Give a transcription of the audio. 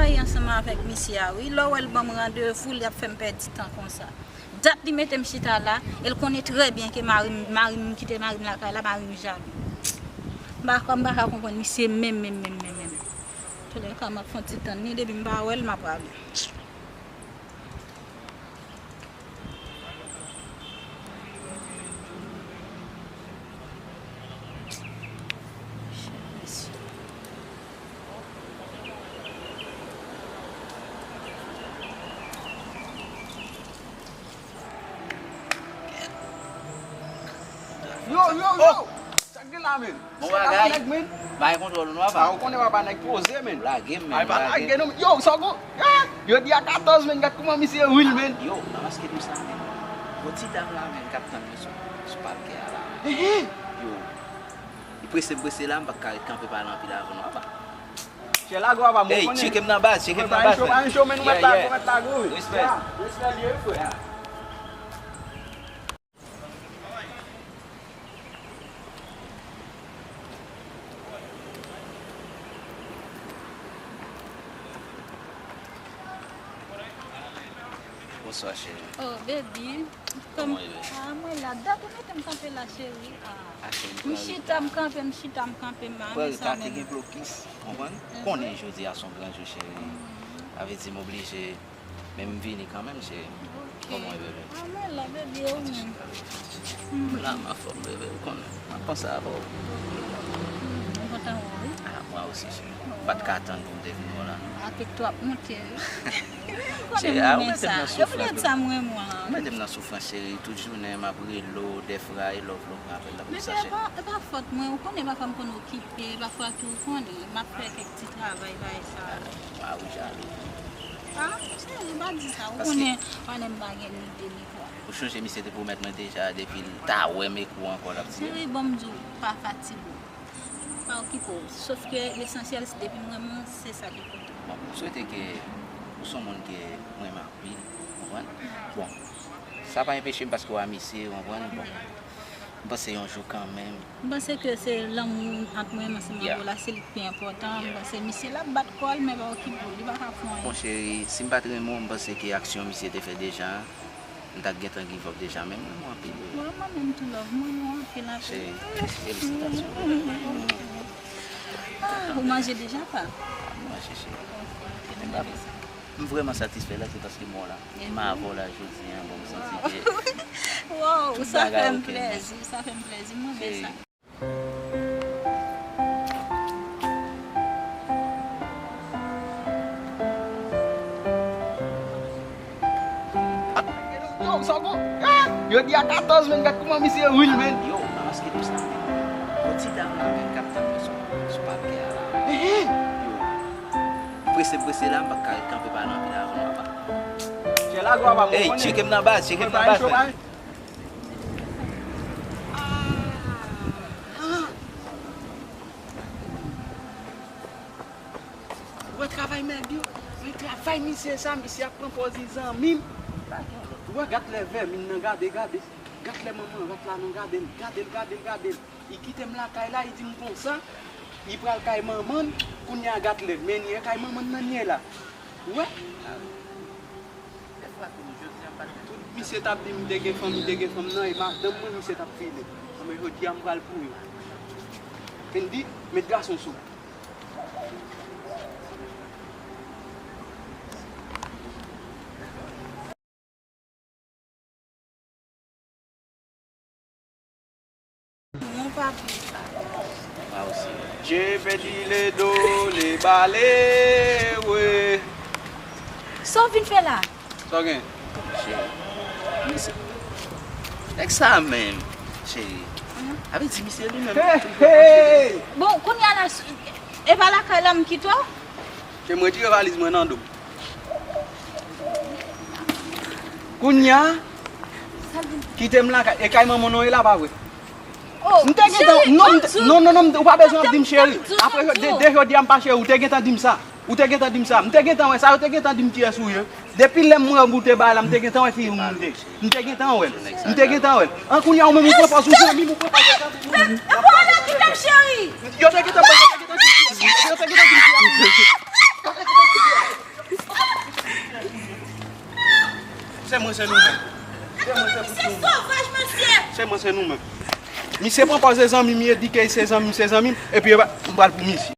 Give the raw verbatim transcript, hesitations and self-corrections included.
Travay ansanm avèk misye a, wi. Lè w wè l ban m randevou, l ap fè m pèdi tan konsa. Dat li mete m chita la, e l konnen trè byen ke mari m, mari m kite mari m lakay la, mari m jalou. M pa, m pa ka konprann misye menm, menm, menm, menm, menm. Toulèka, m ap fè yon ti tann li, depi m pa wè l, m ap rale. Yo, yo, yo! Sa k gen la, men? Bon bagay. Nèg, men. Bay kontwòl nou, apa? Ah, ou konnen papa nèg poze, men. Lage m, men. Ay, pa lage non. Yo, sa w gon? Ah! Yo di a katòz, men, gad kouman misye real, men. Yo, pa maske nou sa, men. Gon ti dam la, men, k ap tann mwen sou, sou palkè a la, men. Yo. Li prese m prese la, m pa ka ret kanpe pale anpil avè nou, apa. Chè, lage w, apa, mwen konnen. Ey, tcheke m nan baz, tcheke m nan baz, men. Mwen pa yon cho, men, nou mèt lage, nou mèt lage, wi. Respè. Respè lye, wi, frè. Bonswa, cheri. Oh, baby. Kòman w ye? Ah, mwen la. Dat ou mete m kanpe la, cheri. Ah. M chita, m kanpe, m chita, m kanpe, m pa renmen sa menm. Te gen blokis, konprann? Konnen jodi a se yon gran jou, cheri. Sa vle di m oblije Men m vini kanmenm, cheri. Ok. Kòman w ye, bebe? Ah, mwen la, bebe, e ou menm? M la, m anfòm, bebe, ou konnen. M ap panse avè w. M kontan wè w, wi. Ah, mwen osi, cheri. M pa t ka tann pou m te vin wè w la, non. Apèt ou ap monte, wi. Cheri, ah, ou mete m nan soufrans, bebe. Ou mete m nan soufrans, cheri. Tout jounen, m ap rele w, dèfwa, e love, love, m apèl la pou sa, cheri. Men se pa, e pa fòt mwen. Ou konnen, pafwa m konn okipe, pafwa tou, ou konnen, m ap fè kèk ti travay, bagay sa. Ah, ou jalou. Ah, cheri, pa di sa. Ou konnen, konnen m pa gen ni de ni twa. Ou chonje misye te pwomèt mwen deja depi l ta wè m ekou ankò l ap di. Cheri, bon, m di w, pa fatige w. Pa okipe w. Sof ke lesansyèl, se depi m renmen w, se sa ki konte. Bon, m swete ke ou se yon moun ke m renmen anpil, ou konprann? Bon, sa pa enpeche m paske w a misye, ou konprann? Bon, m panse yon jou kanmenm. M panse ke se lanmou ant mwen menm ansanm avè w la, se li k pi enpòtan. M panse misye l ap bat kò l, men pa okipe w, li pa ka fè anyen. Bon, cheri, si m pa t renmen w, m panse ke aksyon misye te fè deja, m ta gentan give up deja, men m renmen w anpil, bebe. Bon, mwen menm tou, love, mwen renmen w anpil, anpil. Cheri, felisitasyon, bebe. Ah, ou manje deja, pa? M manje, cheri. Ok, ok, m renmen sa. M vrèman satisfè la, se paske m wè w la. M avè w la jodi a, bon, m santi ke tout bagay oke, men. Wow, sa fè m plèzi, sa fè m plèzi, m renmen sa. Yo, sa w gon? Ah! Yo di a katòz, men, gad kouman misye real, men. Yo, pa maske tou sa, men. Gon ti dam la, men, k ap tann mwen sou, sou palkè a la, men. Yo. Prese, prese la, m pa ka ret kanpe pale anpil avè w, apa. Chè, lage w, apa, mwen konnen. Ey, tcheke m nan baz, tcheke m nan baz, men. Ou wè travay mèg yo? Wè travay misye sa, misye ap pran pòz li zanmi m. Ou wè, gad lè vèmin nan gade, gade. Gad lè manman rat la nan gade l, gade l, gade l, gade l. Li kite m lakay la, li di m konsa, li pral kay manman l, kounye a gad lè, men li e kay manman l nan l ye la. Ou wè? Tout misye t ap di m te gen fanmi, te gen fanm nan, e madanm mwen misye t ap file. Anben jodi a m pral pou yo. Fendi, met gason sou. Mon papi. Mwen osi. Dje pèdi le do, le bale, we. Sa w vin fè la? Sa w gen? Cheri. Misye. Nèg sa menm, cheri. Avè di misye li menm. Hey, hey! Bon, kounye a la, e pa lakay la m kite w? Ke m retire valiz mwen nan do m. Kounye a, kite m lakay, e kay manman w ye la, pa vre? M te gentan, non, m te, non, non, non, ou pa bezwen ap di m cheri. Apre, de, de jodi a m pa cheri, ou te gentan di m sa. Ou te gentan di m sa. M te gentan wè sa, yo te gentan di m kiyès ou ye. Depi lè m wè w te bay la, m te gentan wè ki moun ou te. M te gentan wè l. M te gentan wè l. An kounye a ou menm ou pran pòz ou zanmi m, ou pran pòz ou zanmi m. Yo te gentan, yo te gentan di m, yo te gentan di m. Se nou menm. Misye sovaj, mesye. Sèlman se nou menm. Misye pran pòz se zanmi m, li di ke se zanmi m, se zanmi m, epi yo pa, m pral pou misye.